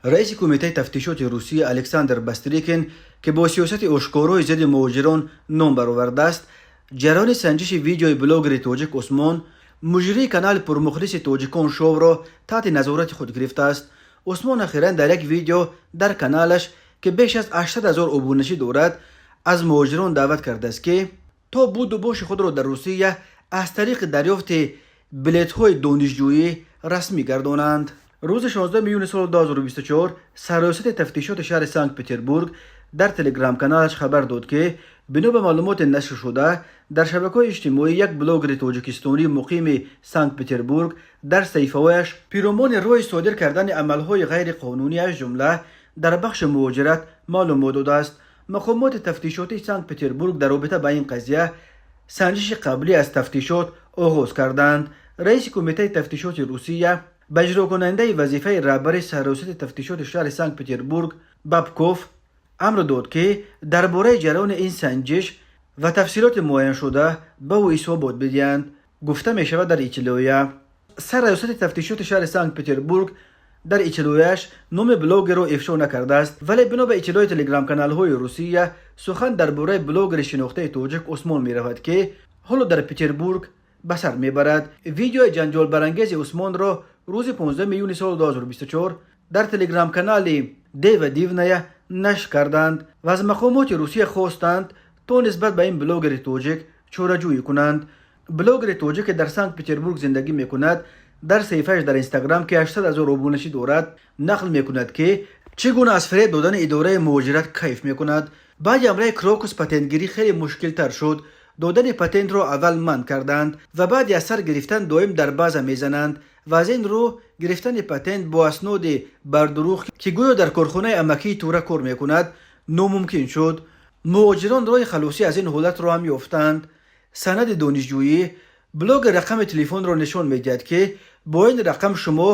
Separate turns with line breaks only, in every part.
Раиси Кумитаи тафтишоти Русия Александр Бастрикин, ки бо сиёсати ошкорои зидди муҳоҷирон ном баровардааст, ҷараёни санҷиши видеои блогери тоҷик Усмон, муҷрии канали пурмухлиси Тоҷикон Шоуро, таҳти назорати худ гирифтааст. Усмон ахиран дар як видео дар каналаш, ки беш аз 800 ҳазор обуначӣ дорад, аз муҳоҷирон даъват кардааст, ки то буду боши худро дар Русия аз тариқи дарёфти билетҳои донишҷӯӣ расмӣ гардонанд. Рӯзи 16 июни соли 2024 Сарраёсати тафтишоти шаҳри Санкт Петербург дар Телеграм-каналаш хабар дод, ки бино ба маълумоти нашршуда дар шабакаҳои иҷтимоӣ, як блогери тоҷикистонӣ, муқими Санкт Петербург, дар саҳифаҳояш пиромони роҳи содир кардани амалҳои ғайриқонунӣ, аз ҷумла дар бахши муҳоҷират, маълумот додааст. Мақомоти тафтишотии Санкт Петербург дар робита ба ин қазия санҷиши қаблӣ аз тафтишот оғоз карданд. Раиси Кумитаи тафтишоти Русия ба иҷрокунандаи вазифаи раҳбари Сарраёсати тафтишоти шаҳри Санкт Петербург Бабков амр дод, ки дар бораи ҷараёни ин санҷиш ва тафсилоти муайяншуда ба ӯ ҳисобот бидиҳанд, гуфта мешавад дар иттилоия. Сарраёсати тафтишоти шаҳри Санкт Петербург дар иттилоияш номи блогерро ифшо накардааст, вале бино ба иттилои телеграм-каналҳои Русия, сухан дар бораи блогери шинохтаи тоҷик Усмон меравад, ки ҳоло дар Петербург ба сар мебарад. Видеои ҷанҷолбарангези Усмонро рӯзи 15 июни соли 2024 дар телеграм-канали Дева Дивная нашр карданд ва аз мақомоти Русия хостанд, то нисбат ба ин блогери тоҷик чораҷӯӣ кунанд. Блогери тоҷик, ки дар Санкт Петербург зиндагӣ мекунад, дар саҳифааш дар Инстаграм, ки 800 ҳазор обуначӣ дорад, нақл мекунад, ки чӣ гуна аз фиреб додани идораи муҳоҷират кайф мекунад. Баъди ҳамлаи Крокус патентгирӣ хеле мушкилтар шуд. Додани патентро аввал манъ карданд ва баъди аз сар гирифтан доим дар база мезананд ва аз ин рӯ гирифтани патент бо асноди бардурӯғ, ки гӯё дар корхонаи амакии Тура кор мекунад, номумкин шуд. Муҳоҷирон роҳи халосӣ аз ин ҳолатро ҳам ёфтанд: санади донишҷӯӣ. Блогер рақами телефонро нишон медиҳад, ки бо ин рақам шумо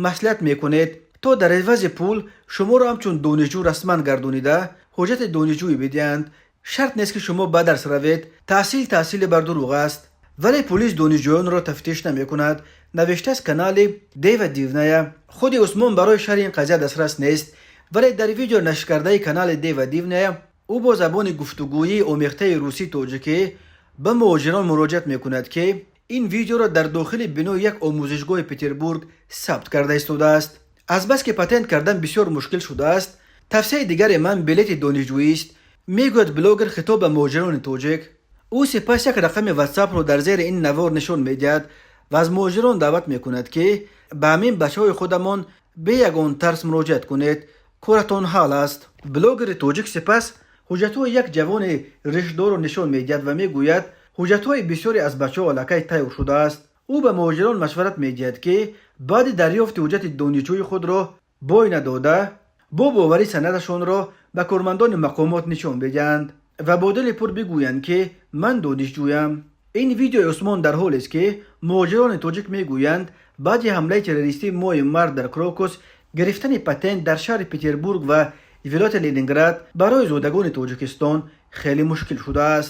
маслиҳат мекунед, то дар ивази пул шуморо ҳамчун донишҷӯ расман гардонида, ҳуҷҷати донишҷӯӣ бидиҳанд. Шарт нест, ки шумо ба дарс равед. Таҳсил таҳсили бардурӯғ аст, вале полис донишҷӯёнро тафтиш намекунад, навиштааст канали Дева Дивная. Худи Усмон барои шарҳи ин қазия дастрас нест, вале дар видео нашркардаи канали Дева Дивная ӯ бо забони гуфтугӯии омехтаи русӣ тоҷикӣ ба муҳоҷирон муроҷиат мекунад, ки ин видеоро дар дохили бинои як омӯзишгоҳи Петербург сабт карда истодааст. Азбаски патент кардан бисёр мушкил шудааст, тавсияи дигари ман билети донишҷӯист, мегӯяд блогер хитоб ба муҳоҷирони тоҷик. Ӯ сипас як рақами Ватсапро дар зери ин навор нишон медиҳад ва аз муҳоҷирон даъват мекунад, ки ба ҳамин бачаҳои худамон бе ягон тарс муроҷиат кунед, коратон ҳал аст. Блогери тоҷик сипас ҳуҷҷатҳои як ҷавони ришдорро нишон медиҳад ва мегӯяд, ҳуҷҷатҳои бисёре аз бачаҳо аллакай тайёр шудааст. Ӯ ба муҳоҷирон машварат медиҳад, ки баъди дарёфти ҳуҷҷати донишҷӯи худро бой надода, бо боварӣ санадашонро ба кормандони мақомот нишон бидиҳанд ва бо дили пур бигӯянд, ки ман донишҷӯям. Ин видеои Усмон дар ҳолест, ки муҳоҷирони тоҷик мегӯянд, баъди ҳамлаи террористии моҳи март дар Крокус гирифтани патент дар шаҳри Петербург ва вилояти Ленинград барои зодагони Тоҷикистон хеле мушкил шудааст.